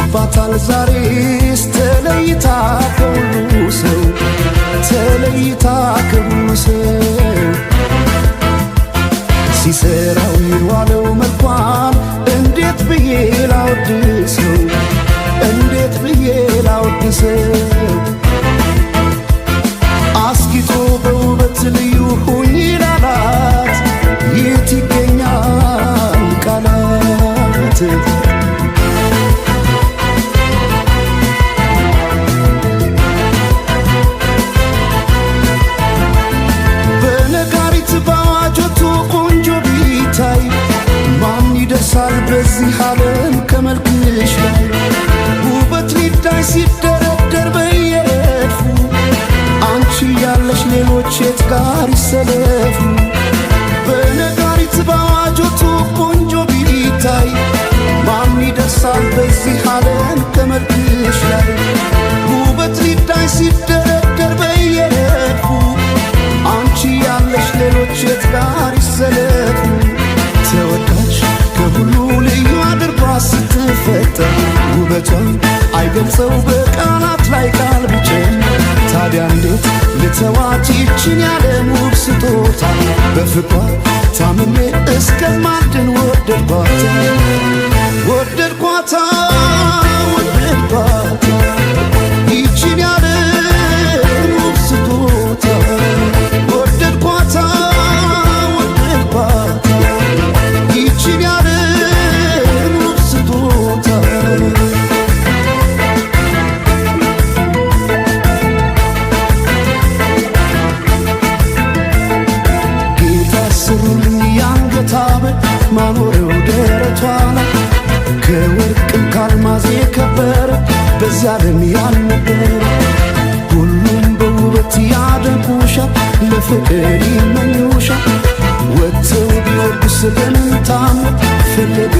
ያምርባታል ዛሬስ ተለይታ ከሁሉ ሰው፣ ተለይታ ከሁሉ ሰው። ሲሰራው የዋለው መልኳን እንዴት ብዬ ላወድሰው፣ እንዴት ብዬ ላወድሰው? አስጊጦ በውበት ልዩ ሁኝ ላላት የት ይገኛል ቃላት? በነጋሪት በአዋጆቱ ቆንጆ ቢታይ ማን ይደርሳል በዚህ ዓለም ከመልክሽ ላይ? ውበት ሊዳይ ሲደረደር በየረድፉ አንቺ ያለሽ ሌሎች የት ጋር ይሰለፉ? በነጋሪት በአዋጆቱ ቆንጆ ቢታይ ማን ይደርሳል በዚህ ዓለም ከመልክሽ ላይ? ውበት ሊዳይ ሲደረደር በየረድፉ አንቺ ያለሽ ሌሎች የት ጋር ይሰለፉ? ተወዳጅ ከሁሉ ልዩ አድርጓ ስትፈጠር ውበቷን አይገልጸው በቃላት ላይ ቃል ቢጨምር። ታዲያ እንዴት ልተዋት ይችን ያለም ውብ ስጦታ? በፍቅሯ ታምሜ እስከማድን ወደድኳት፣ ወደድኳታ፣ ወደድኳት ይችን ያለም ውብ ስጦታ። ወደድኳታ፣ ወደድኳት ይችን ያለም ውብ ስጦታ። ጌታ ስሩልኝ የአንገት ሐብል ማኖሪያው ደረቷ ላይ፣ ከወርቅም ካልማዝ የከበረ በዚያ ዓለም ያልነበረ። ሁሉም በውበት ያደንቁሻል፣ ለፍቅር ይመኙሻል። ወጥተው ቢወርዱስ በምን ታምር ፈለጉ